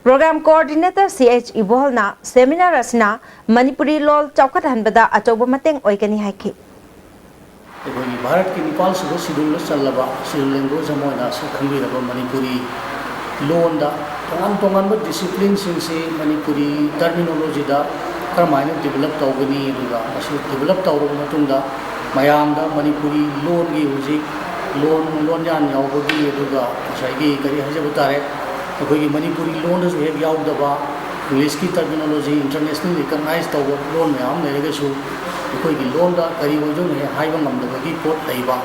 Program Coordinator C H ꯏꯕꯣꯍꯜꯅ seminar ꯑꯁꯤꯅ ꯃꯅꯤꯄꯨꯔꯤ ꯂꯣꯜ ꯆꯥꯎꯈꯠꯍꯟꯕꯗ ꯑꯆꯧꯕ ꯃꯇꯦꯡ ꯑꯣꯏꯒꯅꯤ ꯍꯥꯏꯈꯤ꯫ ꯑꯩꯈꯣꯏꯒꯤ ꯚꯥꯔꯠꯀꯤ ꯅꯤꯄꯥꯜ ꯁꯨꯕ schedule ꯆꯜꯂꯕ schedule language ꯑꯃ ꯑꯣꯏꯅ ꯁꯛ ꯈꯪꯕꯤꯔꯕ ꯃꯅꯤꯄꯨꯔꯤ ꯂꯣꯟꯗ ꯇꯣꯉꯥꯟ ꯇꯣꯉꯥꯟꯕ disciplineꯁꯤꯡꯁꯤ ꯃꯅꯤꯄꯨꯔꯤ terminologyꯗ ꯀꯔꯝꯍꯥꯏꯅ develop ꯇꯧꯒꯅꯤ, ꯑꯗꯨꯒ ꯃꯁꯤ develop ꯇꯧꯔꯕ ꯃꯇꯨꯡꯗ ꯃꯌꯥꯝꯗ ꯃꯅꯤꯄꯨꯔꯤ ꯂꯣꯟꯒꯤ ꯍꯧꯖꯤꯛ ꯂꯣꯟ ꯂꯣꯟꯌꯥꯟ ꯌꯥꯎꯕꯒꯤ, ꯑꯗꯨꯒ ꯉꯁꯥꯏꯒꯤ ꯀꯔꯤ ꯍꯥꯏꯖꯕ ꯇꯥꯔꯦ, ꯑꯩꯈꯣꯏꯒꯤ ꯃꯅꯤꯄꯨꯔꯤ ꯂꯣꯟꯗꯁꯨ ꯍꯦꯛ ꯌꯥꯎꯗꯕ Englishꯀꯤ terminology, international recognize ꯇꯧꯕ ꯂꯣꯟ ꯃꯌꯥꯝ ꯂꯩꯔꯒꯁꯨ ꯑꯩꯈꯣꯏꯒꯤ ꯂꯣꯟꯗ ꯀꯔꯤ ꯑꯣꯏꯗꯣꯏꯅꯣ ꯍꯦꯛ ꯍꯥꯏꯕ ꯉꯝꯗꯕꯒꯤ ꯄꯣꯠ ꯂꯩꯕ,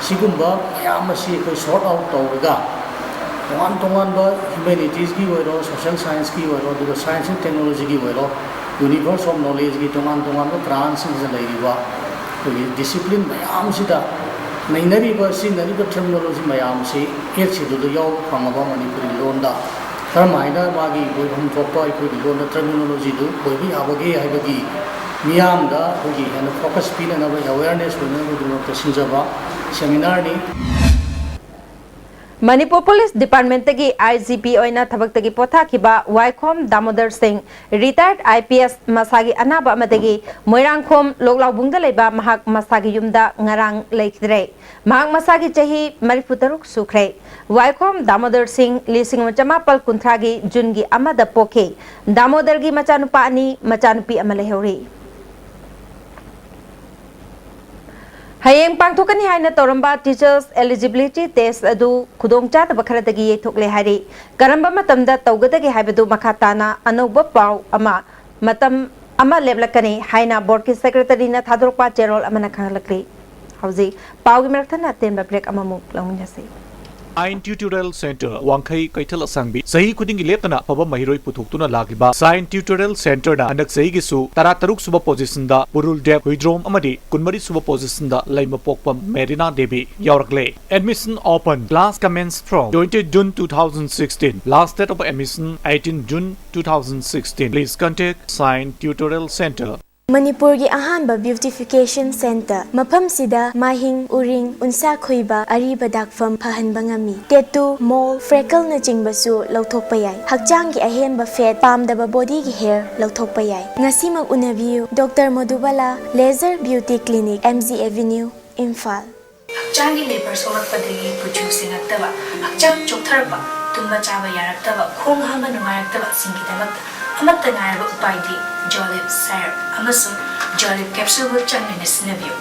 ꯁꯤꯒꯨꯝꯕ ꯃꯌꯥꯝ ꯑꯁꯤ ꯑꯩꯈꯣꯏ sort out ꯇꯧꯔꯒ ꯇꯣꯉꯥꯟ ꯇꯣꯉꯥꯟꯕ humanitiesꯀꯤ ꯑꯣꯏꯔꯣ, social scienceꯀꯤ ꯑꯣꯏꯔꯣ, ꯑꯗꯨꯒ science and technologyꯒꯤ ꯑꯣꯏꯔꯣ, universe of knowledgeꯀꯤ ꯇꯣꯉꯥꯟ ꯇꯣꯉꯥꯟꯕ branchꯁꯤꯡꯁꯤꯗ ꯂꯩꯔꯤꯕ ꯑꯩꯈꯣꯏꯒꯤ discipline ꯃꯌꯥꯝꯁꯤꯗ ꯅꯩꯅꯔꯤꯕ, ꯁꯤꯖꯤꯟꯅꯔꯤꯕ terminology ꯃꯌꯥꯝꯁꯤ Eighth Scheduleꯗ ꯌꯥꯎꯕ ꯐꯪꯉꯕ ꯃꯅꯤꯄꯨꯔꯤ ꯂꯣꯟꯗ ꯀꯔꯝꯍꯥꯏꯅ ꯃꯥꯒꯤ ꯑꯣꯏꯐꯝ ꯊꯣꯛꯄ ꯑꯩꯈꯣꯏꯒꯤ ꯂꯣꯟꯗ terminologyꯗꯨ ꯑꯣꯏꯕ ꯌꯥꯕꯒꯦ ꯍꯥꯏꯕꯒꯤ ꯃꯤꯌꯥꯝꯗ ꯑꯩꯈꯣꯏꯒꯤ ꯍꯦꯟꯅ focus ꯄꯤꯅꯅꯕ, awareness ꯑꯣꯏꯅꯅꯕꯒꯤꯗꯃꯛꯇ ꯁꯤꯟꯖꯕ seminarꯅꯤ꯫ ꯃꯅꯤꯄꯨꯔ ꯄꯨꯂꯤꯁ ꯗꯤꯄꯥꯔꯠꯃꯦꯟꯠꯇꯒꯤ I G P ꯑꯣꯏꯅ ꯊꯕꯛꯇꯒꯤ ꯄꯣꯊꯥꯈꯤꯕ ꯋꯥꯏꯈꯣꯝ ꯗꯥꯃꯣꯗꯔ ꯁꯤꯡ, retired I P S, ꯃꯁꯥꯒꯤ ꯑꯅꯥꯕ ꯑꯃꯗꯒꯤ ꯃꯣꯏꯔꯥꯡꯈꯣꯝ ꯂꯣꯛꯂꯥꯎꯕꯨꯡꯗ ꯂꯩꯕ ꯃꯍꯥꯛ ꯃꯁꯥꯒꯤ ꯌꯨꯝꯗ ꯉꯔꯥꯡ ꯂꯩꯈꯤꯗ꯭ꯔꯦ꯫ ꯃꯍꯥꯛ ꯃꯁꯥꯒꯤ ꯆꯍꯤ ꯃꯔꯤꯐꯨ ꯇꯔꯨꯛ ꯁꯨꯈ꯭ꯔꯦ꯫ ꯋꯥꯏꯈꯣꯝ ꯗꯥꯃꯣꯗꯔ ꯁꯤꯡ ꯂꯤꯁꯤꯡ ꯑꯃ ꯆꯃꯥꯄꯜ ꯀꯨꯟꯊ꯭ꯔꯥꯒꯤ ꯖꯨꯟꯒꯤ ꯑꯃꯗ ꯄꯣꯛꯈꯤ꯫ ꯗꯥꯃꯣꯗꯔꯒꯤ ꯃꯆꯥꯅꯨꯄꯥ ꯑꯅꯤ, ꯃꯆꯥꯅꯨꯄꯤ ꯑꯃ ꯂꯩꯍꯧꯔꯤ꯫ ꯍꯌꯦꯡ ꯄꯥꯡꯊꯣꯛꯀꯅꯤ ꯍꯥꯏꯅ ꯇꯧꯔꯝꯕ Teachers Eligibility Test ꯑꯗꯨ ꯈꯨꯗꯣꯡꯆꯥꯗꯕ ꯈꯔꯗꯒꯤ ꯌꯩꯊꯣꯛꯂꯦ ꯍꯥꯏꯔꯤ꯫ ꯀꯔꯝꯕ ꯃꯇꯝꯗ ꯇꯧꯒꯗꯒꯦ ꯍꯥꯏꯕꯗꯨ ꯃꯈꯥ ꯇꯥꯅ ꯑꯅꯧꯕ ꯄꯥꯎ ꯑꯃ, ꯃꯇꯝ ꯑꯃ ꯂꯦꯞꯂꯛꯀꯅꯤ ꯍꯥꯏꯅ ꯕꯣꯔꯗꯀꯤ ꯁꯦꯀ꯭ꯔꯦꯇꯔꯤꯅ ꯊꯥꯗꯣꯔꯛꯄ ꯆꯦꯔꯣꯜ ꯑꯃꯅ ꯈꯪꯍꯜꯂꯛꯂꯤ꯫ ꯍꯧꯖꯤꯛ ꯄꯥꯎꯒꯤ ꯃꯔꯛꯇꯅ ꯑꯇꯦꯟꯕ ꯕ꯭ꯔꯦꯛ ꯑꯃꯃꯨꯛ ꯂꯧꯃꯤꯟꯅꯁꯤ꯫ Sign Tutorial Centre, ꯋꯥꯡꯈꯩ ꯀꯩꯊꯦꯜ ꯑꯁꯥꯡꯕꯤ꯫ ꯆꯍꯤ ꯈꯨꯗꯤꯡꯒꯤ ꯂꯦꯞꯇꯅ ꯑꯐꯕ ꯃꯍꯩꯔꯣꯏ ꯄꯨꯊꯣꯛꯇꯨꯅ ꯂꯥꯛꯂꯤꯕ Sign Tutorial Centreꯅ ꯍꯟꯗꯛ ꯆꯍꯤꯒꯤꯁꯨ ꯇꯔꯥꯇꯔꯨꯛ ꯁꯨꯕ positionꯗ ꯄꯨꯔꯨꯜ ꯗꯦꯕ ꯍꯨꯏꯗ꯭ꯔꯣꯝ ꯑꯃꯗꯤ ꯀꯨꯟꯃꯔꯤ ꯁꯨꯕ positionꯗ ꯂꯩꯃꯄꯣꯛꯄꯝ ꯃꯦꯔꯤꯅꯥ ꯗꯦꯕꯤ ꯌꯥꯎꯔꯛꯂꯦ꯫ Admission open. Class commence from twenty June two thousand sixteen. Last date of admission eighteen June two thousand sixteen. Please contact Sign Tutorial Centre. ꯃꯅꯤꯄꯨꯔꯒꯤ ꯑꯍꯥꯟꯕ beautification centre꯫ ꯃꯐꯝꯁꯤꯗ ꯃꯥꯏꯍꯤꯡ, ꯎꯔꯤꯡ, ꯎꯟꯁꯥ ꯈꯨꯏꯕ, ꯑꯔꯤꯕ ꯗꯥꯛꯐꯝ ꯐꯍꯟꯕ ꯉꯝꯃꯤ꯫ Tattoo, mole, freckleꯅꯆꯤꯡꯕꯁꯨ ꯂꯧꯊꯣꯛꯄ ꯌꯥꯏ꯫ ꯍꯛꯆꯥꯡꯒꯤ ꯑꯍꯦꯟꯕ fat, ꯄꯥꯝꯗꯕ bodyꯒꯤ hair ꯂꯧꯊꯣꯛꯄ ꯌꯥꯏ꯫ ꯉꯁꯤꯃꯛ ꯎꯅꯕꯤꯌꯨ꯫ Doctor ꯃꯣꯗꯨꯕꯥꯂꯥ, Laser Beauty Clinic, M G Avenue, Imphal. ꯍꯛꯆꯥꯡꯒꯤ ꯂꯦꯕꯔ ꯁꯣꯛꯂꯛꯄꯗꯒꯤ ꯀꯨꯆꯨ ꯁꯦꯡꯉꯛꯇꯕ, ꯍꯛꯆꯥꯡ ꯆꯣꯛꯊꯔꯛꯄ, ꯇꯨꯝꯕ ꯆꯥꯕ ꯌꯥꯔꯛꯇꯕ, ꯈꯣꯡ ꯍꯥꯝꯕ ꯅꯨꯡꯉꯥꯏꯔꯛꯇꯕꯁꯤꯡꯒꯤꯗꯃꯛꯇ ꯑꯃꯠꯇ ꯉꯥꯏꯔꯕ ꯎꯄꯥꯏꯗꯤ Jolib Syrup ꯑꯃꯁꯨꯡ Jolib Capsule ꯆꯥꯡ ꯅꯥꯏꯅ ꯁꯤꯖꯤꯟꯅꯕꯤꯌꯨ꯫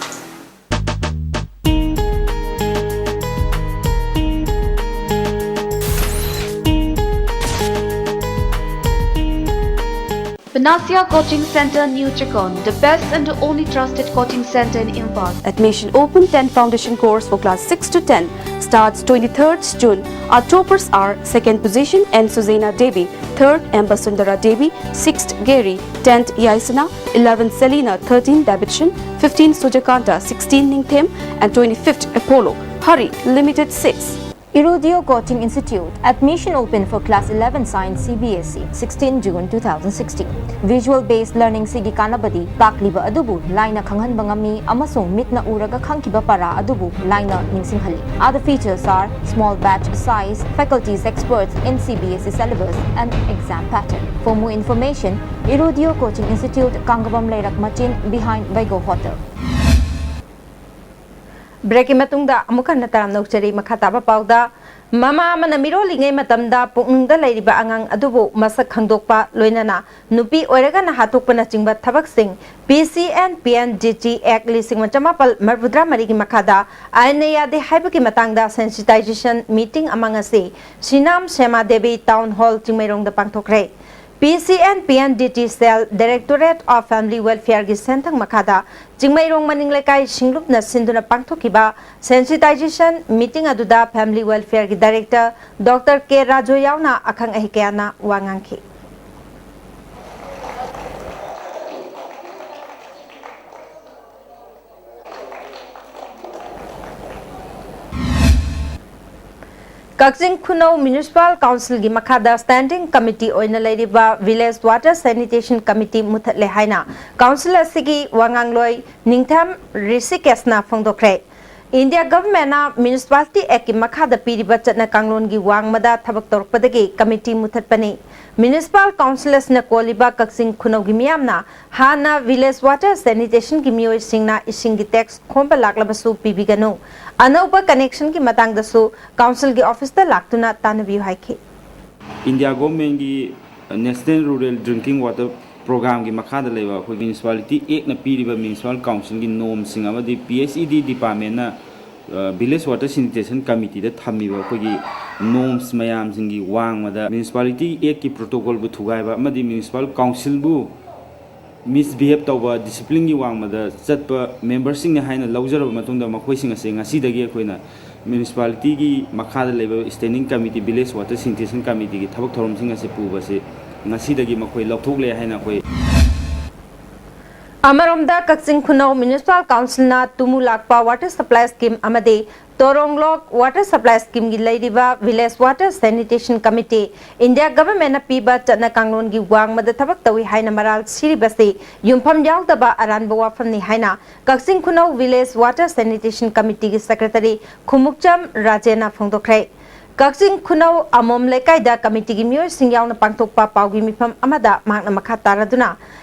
Panacea Coaching Centre, New Chikon, the best and only trusted coaching centre in Imphal. Admission open. Ten foundation course for class six to ten starts twenty-third June. Our toppers are: second position, N Suzena Devi; third, M Basundara Devi; sixth, Gary; tenth, Yaisana; eleventh, Selina; thirteen, Davidson; fifteen, Sujakanta; sixteen, Ningthem; and twenty-fifth, Apollo. Hurry, limited seats. Irudio Coaching Institute. Admission open for class eleven science C B S E, sixteen June two thousand sixteen. Visual based learning ꯁꯤꯒꯤ ꯀꯥꯟꯅꯕꯗꯤ ꯇꯥꯛꯂꯤꯕ ꯑꯗꯨꯕꯨ ꯂꯥꯏꯅ ꯈꯪꯍꯟꯕ ꯉꯝꯃꯤ ꯑꯃꯁꯨꯡ ꯃꯤꯠꯅ ꯎꯔꯒ ꯈꯪꯈꯤꯕ ꯄꯔꯥ ꯑꯗꯨꯕꯨ ꯂꯥꯏꯅ ꯅꯤꯡꯁꯤꯡꯍꯜꯂꯤ꯫ Other features are small batch size, faculties experts in C B S E syllabus and exam pattern. For more information, Irudio Coaching Institute, Kangabam Leirak Machin, behind Vaigo Hotel. ꯕ꯭ꯔꯦꯛꯀꯤ ꯃꯇꯨꯡꯗ ꯑꯃꯨꯛ ꯍꯟꯅ ꯇꯔꯥꯝꯅ ꯑꯣꯛꯆꯔꯤ꯫ ꯃꯈꯥ ꯇꯥꯕ ꯄꯥꯎꯗ, ꯃꯃꯥ ꯑꯃꯅ ꯃꯤꯔꯣꯜꯂꯤꯉꯩ ꯃꯇꯝꯗ ꯄꯨꯛꯅꯨꯡꯗ ꯂꯩꯔꯤꯕ ꯑꯉꯥꯡ ꯑꯗꯨꯕꯨ ꯃꯁꯛ ꯈꯪꯗꯣꯛꯄ, ꯂꯣꯏꯅꯅ ꯅꯨꯄꯤ ꯑꯣꯏꯔꯒꯅ ꯍꯥꯠꯇꯣꯛꯄꯅꯆꯤꯡꯕ ꯊꯕꯛꯁꯤꯡ P C N P N G G Act ꯂꯤꯁꯤꯡ ꯑꯃ ꯆꯃꯥꯄꯜ ꯃꯔꯤꯐꯨꯇꯔꯥ ꯃꯔꯤꯒꯤ ꯃꯈꯥꯗ ꯑꯥꯏꯟꯅ ꯌꯥꯗꯦ ꯍꯥꯏꯕꯒꯤ ꯃꯇꯥꯡꯗ sensitization meeting ꯑꯃ ꯉꯁꯤ ꯁꯤꯅꯥꯝ ꯁꯦꯃꯥ ꯗꯦꯕꯤ Town Hall ꯆꯤꯡꯃꯩꯔꯣꯡꯗ ꯄꯥꯡꯊꯣꯛꯈ꯭ꯔꯦ꯫ P C N P N D T Cell, Directorate of Family Welfare ꯒꯤ ꯁꯦꯟꯊꯪ ꯃꯈꯥꯗ ꯆꯤꯡꯃꯩꯔꯣꯡ ꯃꯅꯤꯡ ꯂꯩꯀꯥꯏ ꯁꯤꯡꯂꯨꯞꯅ ꯁꯤꯟꯗꯨꯅ ꯄꯥꯡꯊꯣꯛꯈꯤꯕ sensitization meeting ꯑꯗꯨꯗ Family Welfare ꯒꯤ Director Doctor ꯀꯦ ꯔꯥꯖꯨ ꯌꯥꯎꯅ ꯑꯈꯪ ꯑꯍꯩ ꯀꯌꯥꯅ ꯋꯥ ꯉꯥꯡꯈꯤ꯫ ꯀꯛꯆꯤꯡ ꯈꯨꯅꯧ Municipal Council ꯒꯤ ꯃꯈꯥꯗ Standing Committee ꯑꯣꯏꯅ ꯂꯩꯔꯤꯕ Village Water Sanitation Committee ꯃꯨꯊꯠꯂꯦ ꯍꯥꯏꯅ Council ꯑꯁꯤꯒꯤ ꯋꯥꯉꯥꯡꯂꯣꯏ ꯅꯤꯡꯊꯦꯝ ꯔꯤꯁꯤꯀꯦꯁꯅ ꯐꯣꯡꯗꯣꯛꯈ꯭ꯔꯦ꯫ India Government ꯅ Municipality Act ꯀꯤ ꯃꯈꯥꯗ ꯄꯤꯔꯤꯕ ꯆꯠꯅ ꯀꯥꯡꯂꯣꯟꯒꯤ ꯋꯥꯡꯃꯗ ꯊꯕꯛ ꯇꯧꯔꯛꯄꯗꯒꯤ committee ꯃꯨꯊꯠꯄꯅꯤ꯫ Municipal Council ꯑꯁꯤꯅ ꯀꯣꯜꯂꯤꯕ ꯀꯛꯆꯤꯡ ꯈꯨꯅꯧꯒꯤ ꯃꯤꯌꯥꯝꯅ ꯍꯥꯟꯅ Village Water Sanitation ꯒꯤ ꯃꯤꯑꯣꯏꯁꯤꯡꯅ ꯏꯁꯤꯡꯒꯤ tax ꯈꯣꯝꯕ ꯂꯥꯛꯂꯕꯁꯨ ꯄꯤꯕꯤꯒꯅꯨ꯫ ꯑꯅꯧꯕ connection ꯒꯤ ꯃꯇꯥꯡꯗꯁꯨ Council ꯒꯤ office ꯇ ꯂꯥꯛꯇꯨꯅ ꯇꯥꯟꯅꯕꯤꯌꯨ ꯍꯥꯏꯈꯤ꯫ India Government ꯀꯤ National Rural Drinking Water Program ꯒꯤ ꯃꯈꯥꯗ ꯂꯩꯕ ꯑꯩꯈꯣꯏ Municipality Act ꯅ ꯄꯤꯔꯤꯕ Municipal Council ꯒꯤ norm ꯁꯤꯡ ꯑꯃꯗꯤ P H E D department ꯅ, ꯑ, Village Water Sanitation Committee ꯗ ꯊꯝꯃꯤꯕ ꯑꯩꯈꯣꯏꯒꯤ norms ꯃꯌꯥꯝꯁꯤꯡꯒꯤ ꯋꯥꯡꯃꯗ Municipality Act ꯀꯤ protocol ꯕꯨ ꯊꯨꯒꯥꯏꯕ ꯑꯃꯗꯤ Municipal Council ꯕꯨ misbehave ꯇꯧꯕ, discipline ꯒꯤ ꯋꯥꯡꯃꯗ ꯆꯠꯄ member ꯁꯤꯡꯅꯤ ꯍꯥꯏꯅ ꯂꯧꯖꯔꯕ ꯃꯇꯨꯡꯗ, ꯃꯈꯣꯏꯁꯤꯡ ꯑꯁꯦ ꯉꯁꯤꯗꯒꯤ ꯑꯩꯈꯣꯏꯅ Municipality ꯒꯤ ꯃꯈꯥꯗ ꯂꯩꯕ Standing Committee, Village Water Sanitation Committee ꯒꯤ ꯊꯕꯛ ꯊꯧꯔꯝꯁꯤꯡ ꯑꯁꯤ ꯄꯨꯕꯁꯤ ꯉꯁꯤꯗꯒꯤ ꯃꯈꯣꯏ ꯂꯧꯊꯣꯛꯂꯦ ꯍꯥꯏꯅ ꯑꯩꯈꯣꯏ ꯑꯃꯔꯣꯝꯗ, ꯀꯛꯆꯤꯡ ꯈꯨꯅꯧ Municipal Council ꯅ ꯇꯨꯃꯨ ꯂꯥꯛꯄ Water Supply Scheme ꯑꯃꯗꯤ ꯇꯣꯔꯣꯡꯂꯣꯛ Water Supply Scheme ꯒꯤ ꯂꯩꯔꯤꯕ Village Water Sanitation Committee, India Government ꯅ ꯄꯤꯕ ꯆꯠꯅ ꯀꯥꯡꯂꯣꯟꯒꯤ ꯋꯥꯡꯃꯗ ꯊꯕꯛ ꯇꯧꯏ ꯍꯥꯏꯅ ꯃꯔꯥꯜ ꯁꯤꯔꯤꯕꯁꯤ ꯌꯨꯝꯐꯝ ꯌꯥꯎꯗꯕ ꯑꯔꯥꯟꯕ ꯋꯥꯐꯝꯅꯤ ꯍꯥꯏꯅ ꯀꯛꯆꯤꯡ ꯈꯨꯅꯧ Village Water Sanitation Committee ꯒꯤ Secretary ꯈꯨꯃꯨꯛꯆꯝ ꯔꯥꯖꯦꯟꯅ ꯐꯣꯡꯗꯣꯛꯈ꯭ꯔꯦ꯫ ꯀꯛꯆꯤꯡ ꯈꯨꯅꯧ ꯑꯃꯣꯝ ꯂꯩꯀꯥꯏꯗ committee ꯒꯤ ꯃꯤꯑꯣꯏꯁꯤꯡ ꯌꯥꯎꯅ ꯄꯥꯡꯊꯣꯛꯄ ꯄꯥꯎꯒꯤ ꯃꯤꯐꯝ ꯑꯃꯗ ꯃꯍꯥꯛꯅ ꯃꯈꯥ ꯇꯥꯔꯗꯨꯅ,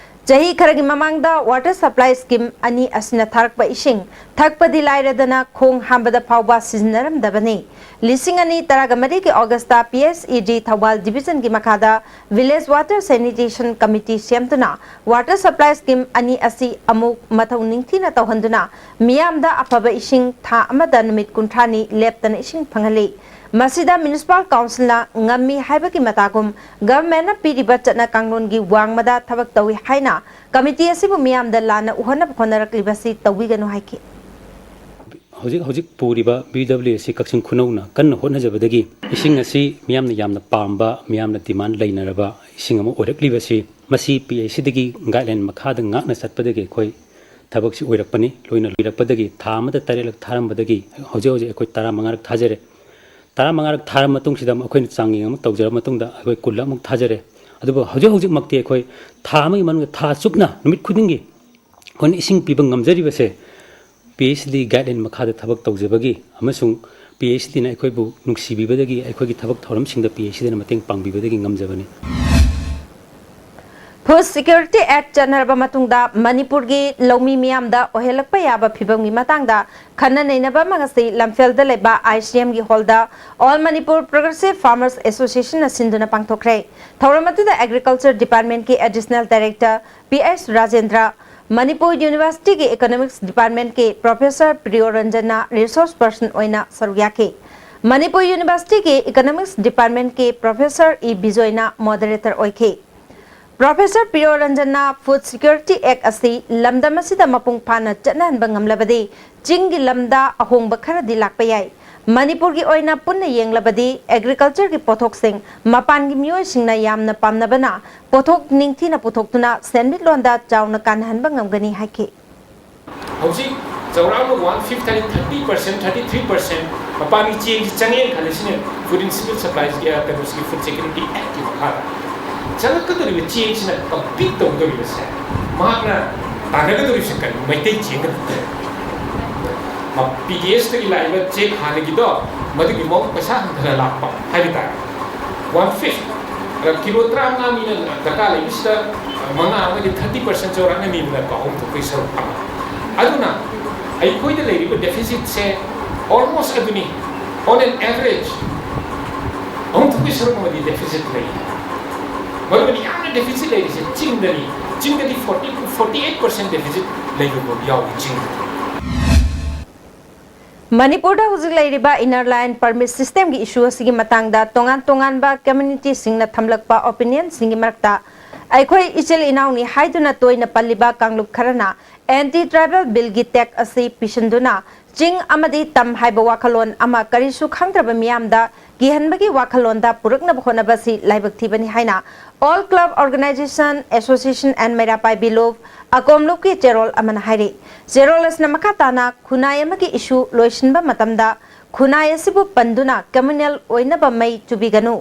ꯆꯍꯤ ꯈꯔꯒꯤ ꯃꯃꯥꯡꯗ Water Supply Scheme ꯑꯅꯤ ꯑꯁꯤꯅ ꯊꯥꯔꯛꯄ ꯏꯁꯤꯡ ꯊꯛꯄꯗꯤ ꯂꯥꯏꯔꯗꯅ ꯈꯣꯡ ꯍꯥꯝꯕꯗ ꯐꯥꯎꯕ ꯁꯤꯖꯤꯟꯅꯔꯝꯗꯕꯅꯤ꯫ ꯂꯤꯁꯤꯡ ꯑꯅꯤ ꯇꯔꯥꯃꯔꯤꯒꯤ August ꯇ P H E D Thoubal Division ꯒꯤ ꯃꯈꯥꯗ Village Water Sanitation Committee ꯁꯦꯝꯗꯨꯅ Water Supply Scheme ꯑꯅꯤ ꯑꯁꯤ ꯑꯃꯨꯛ ꯃꯊꯧ ꯅꯤꯡꯊꯤꯅ ꯇꯧꯍꯟꯗꯨꯅ ꯃꯤꯌꯥꯝꯗ ꯑꯐꯕ ꯏꯁꯤꯡ ꯊꯥ ꯑꯃꯗ ꯅꯨꯃꯤꯠ ꯀꯨꯟꯊ꯭ꯔꯥꯅꯤ ꯂꯦꯞꯇꯅ ꯏꯁꯤꯡ ꯐꯪꯍꯜꯂꯤ꯫ ꯃꯁꯤꯗ ꯃ꯭ꯌꯨꯅꯤꯁꯤꯄꯥꯜ ꯀꯥꯎꯟꯁꯤꯜꯅ ꯉꯝꯃꯤ ꯍꯥꯏꯕꯒꯤ ꯃꯇꯥꯒꯨꯝ ꯒꯚꯔꯟꯃꯦꯟꯠꯅ ꯄꯤꯔꯤꯕ ꯆꯠꯅ ꯀꯥꯡꯂꯣꯟꯒꯤ ꯋꯥꯡꯃꯗ ꯊꯕꯛ ꯇꯧꯏ ꯍꯥꯏꯅ ꯀꯃꯤꯇꯤ ꯑꯁꯤꯕꯨ ꯃꯤꯌꯥꯝꯗ ꯂꯥꯟꯅ ꯎꯍꯟꯅꯕ ꯍꯣꯠꯅꯔꯛꯂꯤꯕꯁꯤ ꯇꯧꯕꯤꯒꯅꯨ ꯍꯥꯏꯈꯤ꯫ ꯍꯧꯖꯤꯛ ꯍꯧꯖꯤꯛ ꯄꯨꯔꯤꯕ ꯕꯤ ꯗꯕ꯭ꯂꯤꯎ ꯑꯦꯁ ꯁꯤ ꯀꯛꯆꯤꯡ ꯈꯨꯅꯧꯅ ꯀꯟꯅ ꯍꯣꯠꯅꯖꯕꯗꯒꯤ ꯏꯁꯤꯡ ꯑꯁꯤ ꯃꯤꯌꯥꯝꯅ ꯌꯥꯝꯅ ꯄꯥꯝꯕ, ꯃꯤꯌꯥꯝꯅ ꯗꯤꯃꯥꯟ ꯂꯩꯅꯔꯕ ꯏꯁꯤꯡ ꯑꯃ ꯑꯣꯏꯔꯛꯂꯤꯕꯁꯤ, ꯃꯁꯤ ꯄꯤ ꯑꯩꯆ ꯁꯤꯗꯒꯤ ꯒꯥꯏꯗꯂꯥꯏꯟ ꯃꯈꯥꯗ ꯉꯥꯛꯅ ꯆꯠꯄꯗꯒꯤ ꯑꯩꯈꯣꯏ ꯊꯕꯛꯁꯤ ꯑꯣꯏꯔꯛꯄꯅꯤ꯫ ꯂꯣꯏꯅ ꯂꯣꯏꯔꯛꯄꯗꯒꯤ ꯊꯥ ꯑꯃꯗ ꯇꯔꯦꯠꯂꯛ ꯊꯥꯔꯝꯕꯗꯒꯤ ꯍꯧꯖꯤꯛ ꯍꯧꯖꯤꯛ ꯑꯩꯈꯣꯏ ꯇꯔꯥꯃꯉꯥꯔꯛ ꯊꯥꯖꯔꯦ꯫ ꯇꯔꯥꯃꯉꯥꯔꯛ ꯊꯥꯔꯕ ꯃꯇꯨꯡꯁꯤꯗ ꯑꯩꯈꯣꯏꯅ ꯆꯥꯡꯌꯦꯡ ꯑꯃ ꯇꯧꯖꯔꯕ ꯃꯇꯨꯡꯗ ꯑꯩꯈꯣꯏ ꯀꯨꯟꯂꯛ ꯑꯃꯨꯛ ꯊꯥꯖꯔꯦ꯫ ꯑꯗꯨꯕꯨ ꯍꯧꯖꯤꯛ ꯍꯧꯖꯤꯛꯃꯛꯇꯤ ꯑꯩꯈꯣꯏ ꯊꯥ ꯑꯃꯒꯤ ꯃꯅꯨꯡꯗ ꯊꯥ ꯆꯨꯞꯅ ꯅꯨꯃꯤꯠ ꯈꯨꯗꯤꯡꯒꯤ ꯑꯩꯈꯣꯏꯅ ꯏꯁꯤꯡ ꯄꯤꯕ ꯉꯝꯖꯔꯤꯕꯁꯦ ꯄꯤ ꯑꯩꯆ ꯗꯤ ꯒꯥꯏꯗꯂꯥꯏꯟ ꯃꯈꯥꯗ ꯊꯕꯛ ꯇꯧꯖꯕꯒꯤ ꯑꯃꯁꯨꯡ ꯄꯤ ꯑꯩꯆ ꯗꯤꯅ ꯑꯩꯈꯣꯏꯕꯨ ꯅꯨꯡꯁꯤꯕꯤꯕꯗꯒꯤ, ꯑꯩꯈꯣꯏꯒꯤ ꯊꯕꯛ ꯊꯧꯔꯝꯁꯤꯡꯗ ꯄꯤ ꯑꯩꯆ ꯗꯤꯅ ꯃꯇꯦꯡ ꯄꯥꯡꯕꯤꯕꯗꯒꯤ ꯉꯝꯖꯕꯅꯤ꯫ Food Security Act ꯆꯠꯅꯔꯕ ꯃꯇꯨꯡꯗ ꯃꯅꯤꯄꯨꯔꯒꯤ ꯂꯧꯃꯤ ꯃꯤꯌꯥꯝꯗ ꯑꯣꯏꯍꯜꯂꯛꯄ ꯌꯥꯕ ꯐꯤꯕꯝꯒꯤ ꯃꯇꯥꯡꯗ ꯈꯟꯅ ꯅꯩꯅꯕ ꯑꯃ ꯉꯁꯤ ꯂꯝꯐꯦꯜꯗ ꯂꯩꯕ ꯑꯥꯏ ꯁꯤ ꯑꯦꯝꯒꯤ ꯍꯣꯜꯗ All Manipur Progressive Farmers Associationꯅ ꯁꯤꯟꯗꯨꯅ ꯄꯥꯡꯊꯣꯛꯈ꯭ꯔꯦ꯫ ꯊꯧꯔꯝ ꯑꯗꯨꯗ ꯑꯦꯒ꯭ꯔꯤꯀꯜꯆꯔ ꯗꯤꯄꯥꯔꯠꯃꯦꯟꯠꯀꯤ additional director P H Rajendra, Manipur ꯌꯨꯅꯤꯚꯔꯁꯤꯇꯤꯒꯤ ꯏꯀꯣꯅꯣꯃꯤꯛꯁ ꯗꯤꯄꯥꯔꯠꯃꯦꯟꯠꯀꯤ ꯄ꯭ꯔꯣꯐꯦꯁꯔ ꯄ꯭ꯔꯤꯌꯣ ꯔꯟꯖꯟꯅ ꯔꯤꯁꯣꯔꯁ ꯄꯔꯁꯟ ꯑꯣꯏꯅ ꯁꯔꯨꯛ ꯌꯥꯈꯤ꯫ ꯃꯅꯤꯄꯨꯔ ꯌꯨꯅꯤꯚꯔꯁꯤꯇꯤꯒꯤ ꯏꯀꯣꯅꯣꯃꯤꯛꯁ ꯗꯤꯄꯥꯔꯠꯃꯦꯟꯠꯀꯤ ꯄ꯭ꯔꯣꯐꯦꯁꯔ ꯏ ꯕꯤꯖꯣꯏꯅ ꯃꯣꯗꯔꯦꯇꯔ ꯑꯣꯏꯈꯤ꯫ ꯄ꯭ꯔꯣꯐꯦꯁꯔ ꯄ꯭ꯔꯤꯌꯣ ꯔꯟꯖꯟꯅ Food Security Act ꯑꯁꯤ ꯂꯝꯗꯝ ꯑꯁꯤꯗ ꯃꯄꯨꯡ ꯐꯥꯅ ꯆꯠꯅꯍꯟꯕ ꯉꯝꯂꯕꯗꯤ ꯆꯤꯡꯒꯤ ꯂꯝꯗ ꯑꯍꯣꯡꯕ ꯈꯔꯗꯤ ꯂꯥꯛꯄ ꯌꯥꯏ꯫ ꯃꯅꯤꯄꯨꯔꯒꯤ ꯑꯣꯏꯅ ꯄꯨꯟꯅ ꯌꯦꯡꯂꯕꯗꯤ ꯑꯦꯒ꯭ꯔꯤꯀꯜꯆꯔꯒꯤ ꯄꯣꯠꯊꯣꯛꯁꯤꯡ ꯃꯄꯥꯟꯒꯤ ꯃꯤꯑꯣꯏꯁꯤꯡꯅ ꯌꯥꯝꯅ ꯄꯥꯝꯅꯕꯅ ꯄꯣꯠꯊꯣꯛ ꯅꯤꯡꯊꯤꯅ ꯄꯨꯊꯣꯛꯇꯨꯅ ꯁꯦꯟꯃꯤꯠꯂꯣꯟꯗ ꯆꯥꯎꯅ ꯀꯥꯟꯅꯍꯟꯕ ꯉꯝꯒꯅꯤ ꯍꯥꯏꯈꯤ꯫ ꯍꯧꯖꯤꯛ ꯆꯥꯎꯔꯥꯛꯅ one fifth ꯍꯥꯏꯗꯤ thirty percent, thirty three percent ꯃꯄꯥꯟꯒꯤ ꯆꯦꯡꯁꯤ ꯆꯪꯉꯦꯅ ꯈꯜꯂꯁꯤꯅꯦ, Food and Civil Supplies, ꯑ, ꯀꯩꯅꯣꯁꯤꯒꯤ Food Security Actꯀꯤ ꯃꯈꯥꯗ ꯆꯪꯉꯛꯀꯗꯧꯔꯤꯕ ꯆꯦꯡꯁꯤꯅ compete ꯇꯧꯒꯗꯧꯔꯤꯕꯁꯦ, ꯃꯍꯥꯛꯅ ꯇꯥꯟꯅꯒꯗꯧꯔꯤꯕꯁꯦ ꯀꯔꯤ? ꯃꯩꯇꯩ ꯆꯦꯡꯒ ꯅꯠꯇꯦ꯫ ꯃ-, ꯄꯤ ꯗꯤ ꯑꯦꯁꯇꯒꯤ ꯂꯥꯛꯏꯕ ꯆꯦꯡ ꯍꯥꯟꯅꯒꯤꯗꯣ, ꯃꯗꯨꯒꯤ ꯃꯑꯣꯡ ꯄꯩꯁꯥ ꯍꯟꯊꯅ ꯂꯥꯛꯄ ꯍꯥꯏꯕ ꯇꯥꯔꯦ꯫ One fifth, ꯑ, ꯀꯤꯂꯣ ꯇꯔꯥꯃꯉꯥ ꯃꯤꯅ ꯗꯔꯀꯥꯔ ꯂꯩꯕꯁꯤꯗ, ꯑ, ꯃꯉꯥ ꯑꯃꯗꯤ thirty percent ꯆꯥꯎꯔꯥꯛꯅ ꯅꯤꯕꯅꯀꯣ, ꯑꯍꯨꯝ ꯊꯣꯛꯄꯒꯤ ꯁꯔꯨꯛ ꯑꯃ꯫ ꯑꯗꯨꯅ ꯑꯩꯈꯣꯏꯗ ꯂꯩꯔꯤꯕ deficitꯁꯦ almost ꯑꯗꯨꯅꯤ, on an average, ꯑꯍꯨꯝ ꯊꯣꯛꯄꯒꯤ ꯁꯔꯨꯛ ꯑꯃꯗꯤ deficit ꯂꯩ꯫ ꯃꯔꯨꯑꯣꯏꯅ ꯌꯥꯝꯅ deficit ꯂꯩꯔꯤꯁꯦ ꯆꯤꯡꯗꯅꯤ꯫ ꯆꯤꯡꯗꯗꯤ forty to forty eight percent deficit ꯂꯩꯕ ꯐꯥꯎ ꯌꯥꯎꯏ ꯆꯤꯡꯗꯗꯤ꯫ ꯃꯅꯤꯄꯨꯔꯗ ꯍꯧꯖꯤꯛ ꯂꯩꯔꯤꯕ inner line permit systemꯒꯤ issue ꯑꯁꯤꯒꯤ ꯃꯇꯥꯡꯗ ꯇꯣꯉꯥꯟ ꯇꯣꯉꯥꯟꯕ communityꯁꯤꯡꯅ ꯊꯝꯂꯛꯄ opinionꯁꯤꯡꯒꯤ ꯃꯔꯛꯇ ꯑꯩꯈꯣꯏ ꯏꯆꯤꯜ ꯏꯅꯥꯎꯅꯤ ꯍꯥꯏꯗꯨꯅ ꯇꯣꯏꯅ ꯄꯜꯂꯤꯕ ꯀꯥꯡꯂꯨꯞ ꯈꯔꯅ anti tribal billꯒꯤ tag ꯑꯁꯤ ꯄꯤꯁꯤꯟꯗꯨꯅ ꯆꯤꯡ ꯑꯃꯗꯤ ꯇꯝ ꯍꯥꯏꯕ ꯋꯥꯈꯜꯂꯣꯟ ꯑꯃ ꯀꯔꯤꯁꯨ ꯈꯪꯗ꯭ꯔꯕ ꯃꯤꯌꯥꯝꯗ ꯀꯤꯍꯟꯕꯒꯤ ꯋꯥꯈꯜꯂꯣꯟꯗ ꯄꯨꯔꯛꯅꯕ ꯍꯣꯠꯅꯕ ꯑꯁꯤ ꯂꯥꯏꯕꯛ ꯊꯤꯕꯅꯤ ꯍꯥꯏꯅ All Club Organisation Association and ꯃꯩꯔꯥ ꯄꯥꯏꯕꯤ ꯂꯨꯞ ꯑꯀꯣꯝ ꯂꯨꯞꯀꯤ ꯆꯦꯔꯣꯜ ꯑꯃꯅ ꯍꯥꯏꯔꯤ꯫ ꯆꯦꯔꯣꯜ ꯑꯁꯤꯅ ꯃꯈꯥ ꯇꯥꯅ ꯈꯨꯟꯅꯥꯏ ꯑꯃꯒꯤ issue ꯂꯣꯏꯁꯤꯟꯕ ꯃꯇꯝꯗ ꯈꯨꯟꯅꯥꯏ ꯑꯁꯤꯕꯨ ꯄꯟꯗꯨꯅ communal ꯑꯣꯏꯅꯕ ꯃꯩ ꯆꯨꯕꯤꯒꯅꯨ꯫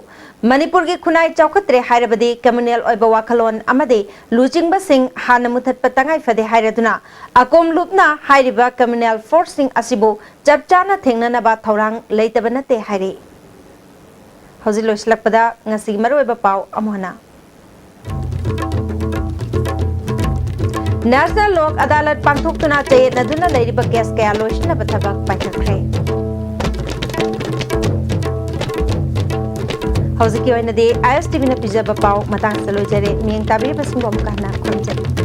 ꯃꯅꯤꯄꯨꯔꯒꯤ ꯈꯨꯟꯅꯥꯏ ꯆꯥꯎꯈꯠꯇ꯭ꯔꯦ ꯍꯥꯏꯔꯕꯗꯤ communal ꯑꯣꯏꯕ ꯋꯥꯈꯜꯂꯣꯟ ꯑꯃꯗꯤ ꯂꯨꯆꯤꯡꯕꯁꯤꯡ ꯍꯥꯟꯅ ꯃꯨꯊꯠꯄ ꯇꯉꯥꯏ ꯐꯗꯦ ꯍꯥꯏꯔꯗꯨꯅ ꯑꯀꯣꯝ ꯂꯨꯞꯅ ꯍꯥꯏꯔꯤꯕ communal forceꯁꯤꯡ ꯑꯁꯤꯕꯨ ꯆꯞ ꯆꯥꯅ ꯊꯦꯡꯅꯅꯕ ꯊꯧꯔꯥꯡ ꯂꯩꯇꯕ ꯅꯠꯇꯦ ꯍꯥꯏꯔꯤ꯫ ꯍꯧꯖꯤꯛ ꯂꯣꯏꯁꯤꯜꯂꯛꯄꯗ ꯉꯁꯤꯒꯤ ꯃꯔꯨꯑꯣꯏꯕ ꯄꯥꯎ ꯑꯃꯨꯛ ꯍꯟꯅ꯫ National Lok Adalat ꯄꯥꯡꯊꯣꯛꯇꯨꯅ ꯆꯌꯦꯠꯅꯗꯨꯅ ꯂꯩꯔꯤꯕ case ꯀꯌꯥ ꯂꯣꯏꯁꯤꯟꯅꯕ ꯊꯕꯛ ꯄꯥꯏꯈꯠꯈ꯭ꯔꯦ꯫ ꯍꯧꯖꯤꯛꯀꯤ ꯑꯣꯏꯅꯗꯤ ISTVꯅ ꯄꯤꯖꯕ ꯄꯥꯎ ꯃꯇꯥꯡꯁꯤꯗ ꯂꯣꯏꯖꯔꯦ꯫ ꯃꯤꯠꯌꯦꯡ ꯇꯥꯕꯤꯔꯤꯕꯁꯤꯡꯕꯨ ꯑꯃꯨꯛꯀ ꯍꯟꯅ ꯈꯨꯔꯨꯝꯖꯔꯤ꯫